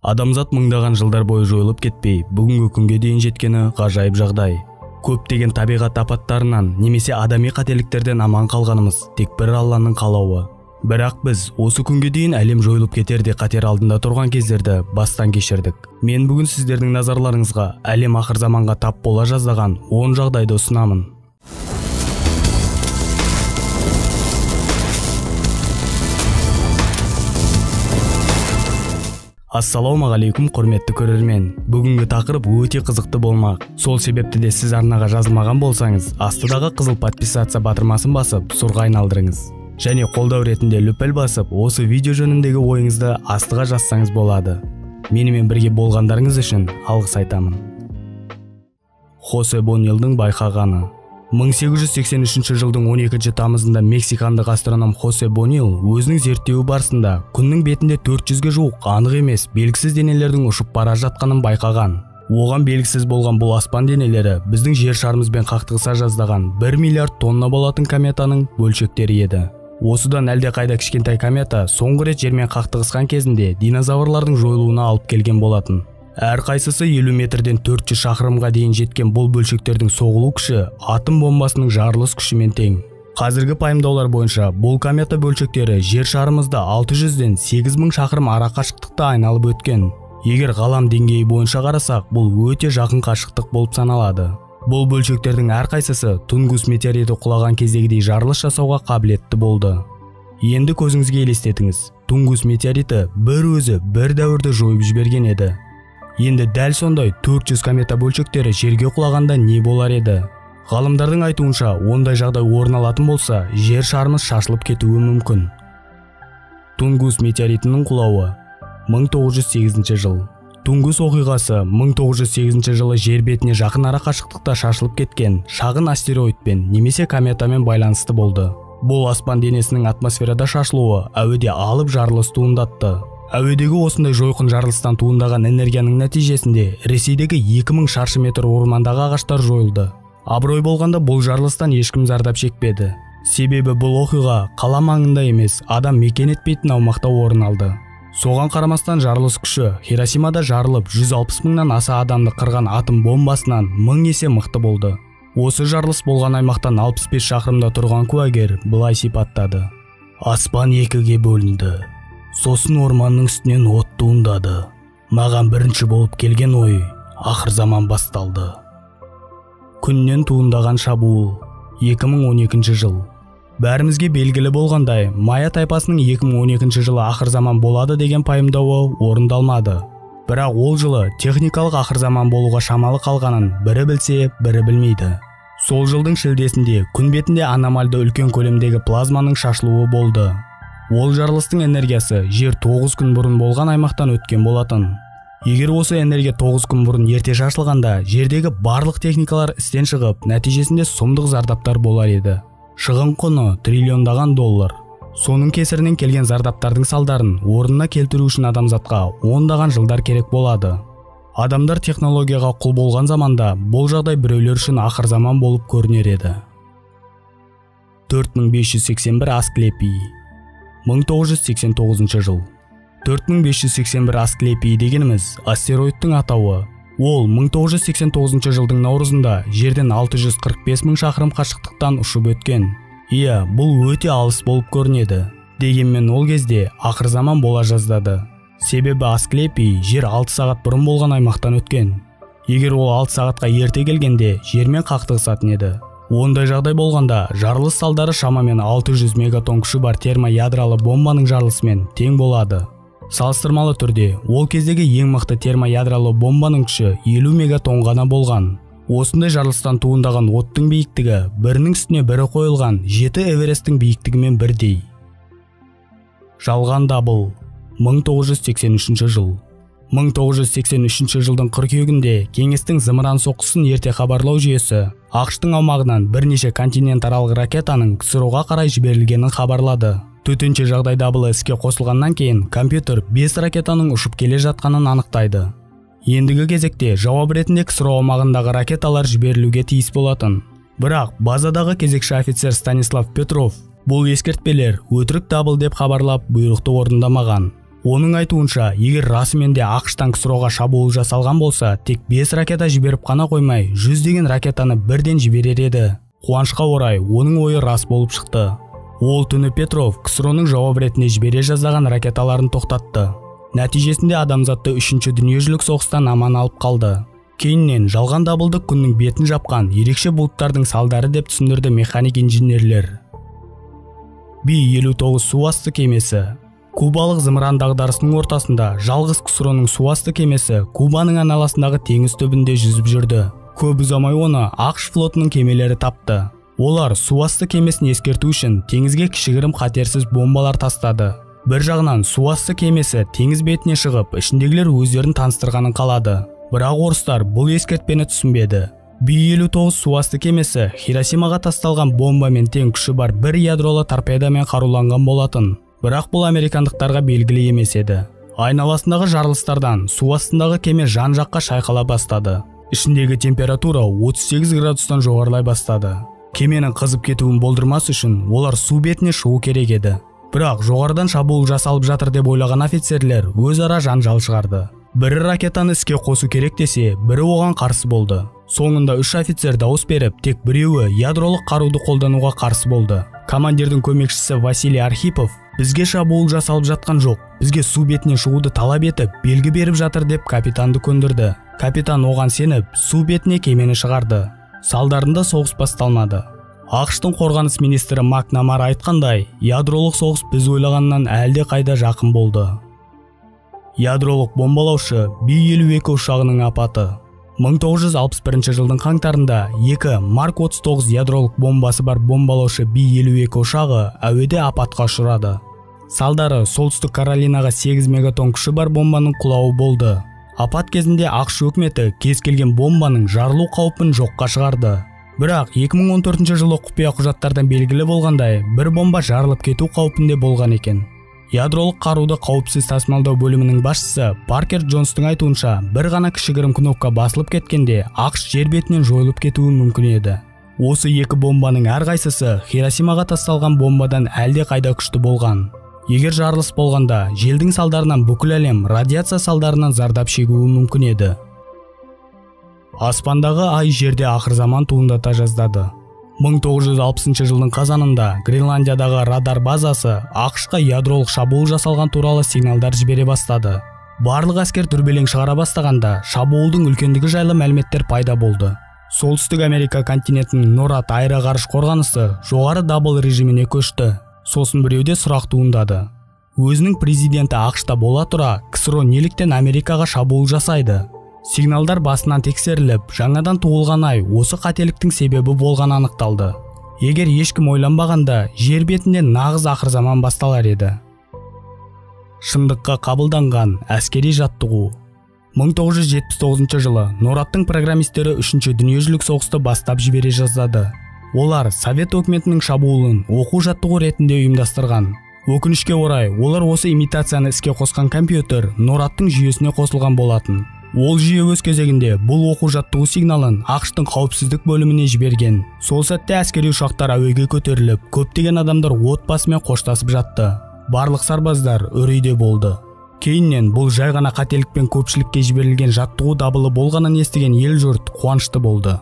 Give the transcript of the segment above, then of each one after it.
Адамзат мыңдаған жылдар бойы жойылып кетпей, бүгінгі күнге дейін жеткені ғажайып жағдай. Көптеген табиғат апаттарынан немесе адами қателіктерден аман қалғанымыз тек бір Алланың қалауы. Бірақ біз осы күнге дейін әлем жойылып кетердей қатер алдында тұрған кездерді бастан кешірдік. Мен бүгін сіздердің назарларыңызға әлем ақыр заманға тап бола жаздаған 10 жағдайды ұсынамын. Ассалаумағалейкум, құрметті көрермен. Бүгінгі тақырып өте қызықты болмақ. Сол себепті де сіз арнаға жазылмаған болсаңыз, астыдағы қызыл подписаться батырмасын басып, сұрға айналдырыңыз. Және қолдау ретінде лүпіл басып, осы видео жөніндегі ойыңызды астыға жазсаңыз болады. Менімен бірге болғандарыңыз үшін алғыс айтамын. Хосе Бонилдың байқағаны. 1883 жылдың 12 тамызында мексикандық астроном Хосе Бонил өзінің зерттеуі барысында күннің бетінде 400-ге жуық анық емес белгісіз денелердің ұшып бара жатқанын байқаған. Оған белгісіз болған бұл аспан денелері біздің жер шарымызбен қақтығыса жаздаған 1 миллиард тонна болатын кометаның бөлшектері еді. Осыдан әлдеқайда кішкентай комета соңғы рет жермен қақтығысқан кезінде динозаврлардың жойылуына алып келген болатын. Әрқайсысы 50 метрден 400 шақырымға дейін жеткен бұл бөлшектердің соғылу күші атом бомбасының жарылыс күшімен тең. Қазіргі пайымдаулар бойынша бұл комета бөлшектері жер шарымызда 600-ден 8000 шақырым ара қашықтықта айналып өткен. Егер ғалам деңгейі бойынша қарасақ, бұл өте жақын қашықтық болып саналады. Бұл бөлшектердің әрқайсысы Тунгус метеориті құлаған кездегідей жарылыс жасауға қабілетті болды. Енді көзіңізге елестетіңіз, Тунгус метеориті бір өзі бір дәуірді жойып жіберген еді. Енді дәл сондай 400 комета бөлшектері жерге құлағанда не болар еді? Ғалымдардың айтуынша, ондай жағдай орын алатын болса, жер шарымыз шашылып кетуі мүмкін. Тунгус метеоритінің құлауы 1908 жыл. Тунгус оқиғасы 1908 жылы жер бетіне жақын ара қашықтықта шашылып кеткен шағын астероидпен немесе кометамен байланысты болды. Бұл аспан денесінің атмосферада шашылуы әуеде алып жарылыс туындатты. Әуедегі осындай жойқын жарылыстан туындаған энергияның нәтижесінде Ресейдегі 2000 шаршы метр ормандағы ағаштар жойылды. Абырой болғанда бұл жарылыстан ешкім зардап шекпеді. Себебі бұл оқиға қала маңында емес, адам мекен етпейтін аумақта орын алды. Соған қарамастан жарылыс күші Хиросимада жарылып 160 мыңнан аса адамды қырған атом бомбасынан 1000 есе мықты болды. Осы жарылыс болған аймақтан 65 шақырымда тұрған куәгер былай сипаттады. Аспан екіге бөлінді. Сосын орманның үстінен от туындады. Маған бірінші болып келген ой, ақыр заман басталды. Күннен туындаған шабуыл 2012 жыл. Бәрімізге белгілі болғандай, Майя тайпасының 2012 жылы ақыр заман болады деген пайымдауы орындалмады. Бірақ ол жылы техникалық ақыр заман болуға шамалы қалғанын бірі білсе, бірі білмейді. Сол жылдың шілдесінде күн бетінде аномальды үлкен көлемдегі плазманың шашылуы болды. Ол жарылыстың энергиясы жер 9 күн бұрын болған аймақтан өткен болатын. Егер осы энергия 9 күн бұрын ерте шашылғанда, жердегі барлық техникалар істен шығып, нәтижесінде сұмдық зардаптар болар еді. Шығын құны триллиондаған доллар. Соның кесірінен келген зардаптардың салдарын орнына келтіру үшін адамзатқа ондаған жылдар керек болады. Адамдар технологияға құл болған заманда бұл жағдай біреулер үшін ақыр заман болып көрінер еді. 4581 Асклепий 1989 жыл. 4581 Асклепий дегеніміз астероидтың атауы. Ол 1989 жылдың наурызында жерден 645 мың шақырым қашықтықтан ұшып өткен. Иә, бұл өте алыс болып көрінеді. Дегенмен ол кезде ақыр заман бола жаздады. Себебі Асклепий жер 6 сағат бұрын болған аймақтан өткен. Егер ол 6 сағатқа ерте келгенде жермен қақтығысатын еді. Ондай жағдай болғанда жарылыс салдары шамамен 600 мегатон күші бар термоядролы бомбаның жарылысымен тең болады. Салыстырмалы түрде ол кездегі ең мықты термоядролы бомбаның күші 50 мегатон ғана болған. Осындай жарылыстан туындаған оттың биіктігі бірінің үстіне бірі қойылған 7 Эвересттің биіктігімен бірдей. Жалған дабыл 1983 жыл. 1983 жылдың қыркүйегінде кеңестің зымыран соққысын ерте хабарлау жүйесі АҚШ-тың аумағынан бірнеше континентаралық ракетаның КСРО-ға қарай жіберілгенін хабарлады. Төтенше жағдай дабылы іске қосылғаннан кейін компьютер 5 ракетаның ұшып келе жатқанын анықтайды. Ендігі кезекте жауап ретінде КСРО аумағындағы ракеталар жіберілуге тиіс болатын. Бірақ базадағы кезекші офицер Станислав Петров бұл ескертпелер өтірік дабыл деп хабарлап бұйрықты орындамаған. Оның айтуынша, егер расымен де АҚШ-тан КСРО-ға шабуыл жасалған болса, тек 5 ракета жіберіп қана қоймай, жүздеген ракетаны бірден жіберер еді. Қуанышқа орай, оның ойы рас болып шықты. Ол түні Петров КСРО-ның жауап ретінде жібере жаздаған ракеталарын тоқтатты. Нәтижесінде адамзатты 3-ші дүниежүзілік соғыстан аман алып қалды. Кейіннен жалған дабылды күннің бетін жапқан ерекше бұлттардың салдары деп түсіндірді механик инженерлер. Би-59 су асты кемесі. Кубалық зымыран дағдарысының ортасында жалғыз КСРО-ның су асты кемесі Кубаның айналасындағы теңіз түбінде жүзіп жүрді. Көп ұзамай оны АҚШ флотының кемелері тапты. Олар су асты кемесін ескерту үшін теңізге кішігірім қатерсіз бомбалар тастады. Бір жағынан су асты кемесі теңіз бетіне шығып, ішіндегілер өздерін таныстырғанын қалады. Бірақ орыстар бұл ескертпені түсінбеді. Би-59 су асты кемесі Хиросимаға тасталған бомбамен тең күші бар бір ядролы торпедамен қаруланған болатын. Бірақ бұл американдықтарға белгілі емес еді. Айналасындағы жарылыстардан су астындағы кеме жан-жаққа шайқала бастады. Ішіндегі температура 38 градустан жоғарылай бастады. Кеменің қызып кетуін болдырмас үшін олар су бетіне шығу керек еді. Бірақ жоғарыдан шабуыл жасалып жатыр деп ойлаған офицерлер өзара жанжал шығарды. Бірі ракетаны іске қосу керек десе, бірі оған қарсы болды. Соңында 3 офицер дауыс беріп, тек біреуі ядролық қаруды қолдануға қарсы болды. Командирдің көмекшісі Василий Архипов бізге шабуыл жасалып жатқан жоқ, бізге су бетіне шығуды талап етіп, белгі беріп жатыр деп капитанды көндірді. Капитан оған сеніп, су бетіне кемені шығарды. Салдарында соғыс басталмады. АҚШ-тың қорғаныс министрі Макнамара айтқандай, ядролық соғыс біз ойлағаннан әлде қайда жақын болды. Ядролық бомбалаушы Би-52 ұшағының апаты. 1961 жылдың қаңтарында 2 Марк 39 ядролық бомбасы бар бомбалаушы Би-52 ұшағы әуеде апатқа ұшырады. Салдары Солтүстік Каролинаға 8 мегатон күші бар бомбаның құлауы болды. Апат кезінде АҚШ өкіметі кез келген бомбаның жарылу қаупін жоққа шығарды. Бірақ 2014 жылы құпия құжаттардан белгілі болғандай, бір бомба жарылып кету қаупінде болған екен. Ядролық қаруды қауіпсіз тасымалдау бөлімінің басшысы Паркер Джонстың айтуынша, бір ғана кішігірім кнопка басылып кеткенде АҚШ жер бетінен жойылып кетуі мүмкін еді. Осы екі бомбаның әрқайсысы Хиросимаға тасталған бомбадан әлде қайда күшті болған. Егер жарылыс болғанда, желдің салдарынан бүкіл әлем радиация салдарынан зардап шегуі мүмкін еді. Аспандағы ай жерде ақырзаман туындата жаздады. 1960 жылдың қазанында Гренландиядағы радар базасы АҚШ-қа ядролық шабуыл жасалған туралы сигналдар жібере бастады. Барлық әскер дүрбелең шығара бастағанда шабуылдың үлкендігі жайлы мәліметтер пайда болды. Солтүстік Америка континентінің НОРАД аэроғарыш қорғанысы жоғары дабыл режиміне көшті. Сосын біреуде сұрақ туындады. Өзінің президенті АҚШ-та бола тұра, КСРО неліктен Америкаға шабуыл жасайды? Сигналдар басынан тексеріліп, жаңадан туылған ай осы қателіктің себебі болған анықталды. Егер ешкім ойланбағанда, жер бетінде нағыз ақырзаман басталар еді. Шындыққа қабылданған әскери жаттығу. 1979 жылы НОРАДтың программистері 3-ші дүниежүзілік соғысты бастап жібере жаздады. Олар Совет өкіметінің шабуылын оқу жаттығу ретінде ұйымдастырған. Өкінішке орай, олар осы имитацияны іске қосқан компьютер НОРАДтың жүйесіне қосылған болатын. Ол жүйе өз кезегінде бұл оқу жаттығу сигналын АҚШ-тың қауіпсіздік бөліміне жіберген. Сол сәтте әскери ұшақтар әуеге көтеріліп, көптеген адамдар отбасымен қоштасып жатты. Барлық сарбаздар үрейде болды. Кейіннен бұл жай ғана қателікпен көпшілікке жіберілген жаттығу дабылы болғанын естіген ел-жұрт қуанышты болды.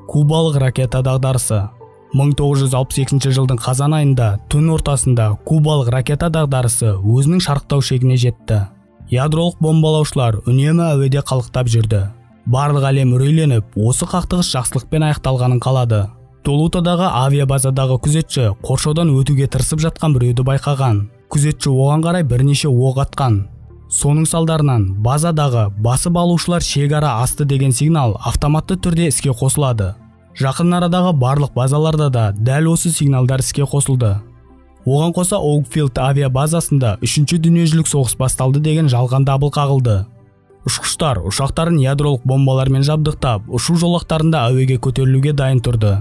Кубалық ракета дағдарысы. 1962 жылдың қазан айында түн ортасында Кубалық ракета дағдарысы өзінің шарықтау шегіне жетті. Ядролық бомбалаушылар үнемі әуеде қалықтап жүрді. Барлық әлем үрейленіп, осы қақтығыс жақсылықпен аяқталғанын қалады. Толутадағы авиабазадағы күзетші қоршаудан өтуге тырысып жатқан біреуді байқаған. Күзетші оған қарай бірнеше оқ атқан. Соның салдарынан базадағы басып алушылар шекара асты деген сигнал автоматты түрде іске қосылады. Жақын арадағы барлық базаларда да дәл осы сигналдар іске қосылды. Оған қоса Оукфилд авиабазасында 3-ші дүниежүзілік соғыс басталды деген жалған дабыл қағылды. Ұшқыштар ұшақтарын ядролық бомбалармен жабдықтап, ұшу жолақтарында әуеге көтерілуге дайын тұрды.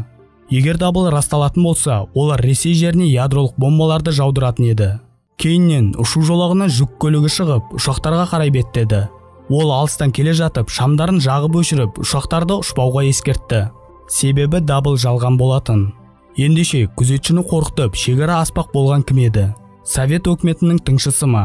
Егер дабыл расталатын болса, олар Ресей жеріне ядролық бомбаларды жаудыратын еді. Кейіннен ұшу жолағынан жүк көлігі шығып, ұшақтарға қарай беттеді. Ол алыстан келе жатып, шамдарын жағып өшіріп, ұшақтарды ұшпауға ескертті. Себебі дабыл жалған болатын. Ендеше күзетшіні қорқытып, шекара аспақ болған кім еді? Совет өкіметінің тыңшысы ма?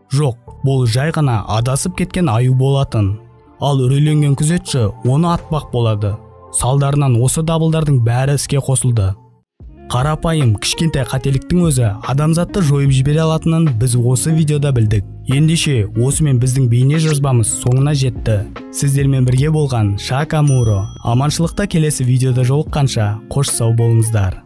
Жоқ, бұл жай ғана адасып кеткен аю болатын. Ал үрейленген күзетші оны атпақ болады. Салдарынан осы дабылдардың бәрі іске қосылды. Қарапайым кішкентай қателіктің өзі адамзатты жойып жібере алатынын біз осы видеода білдік. Ендеше, осымен біздің бейне жазбамыз соңына жетті. Сіздермен бірге болған Шакамуро. Аманшылықта келесі видеода жолыққанша қош сау болыңыздар.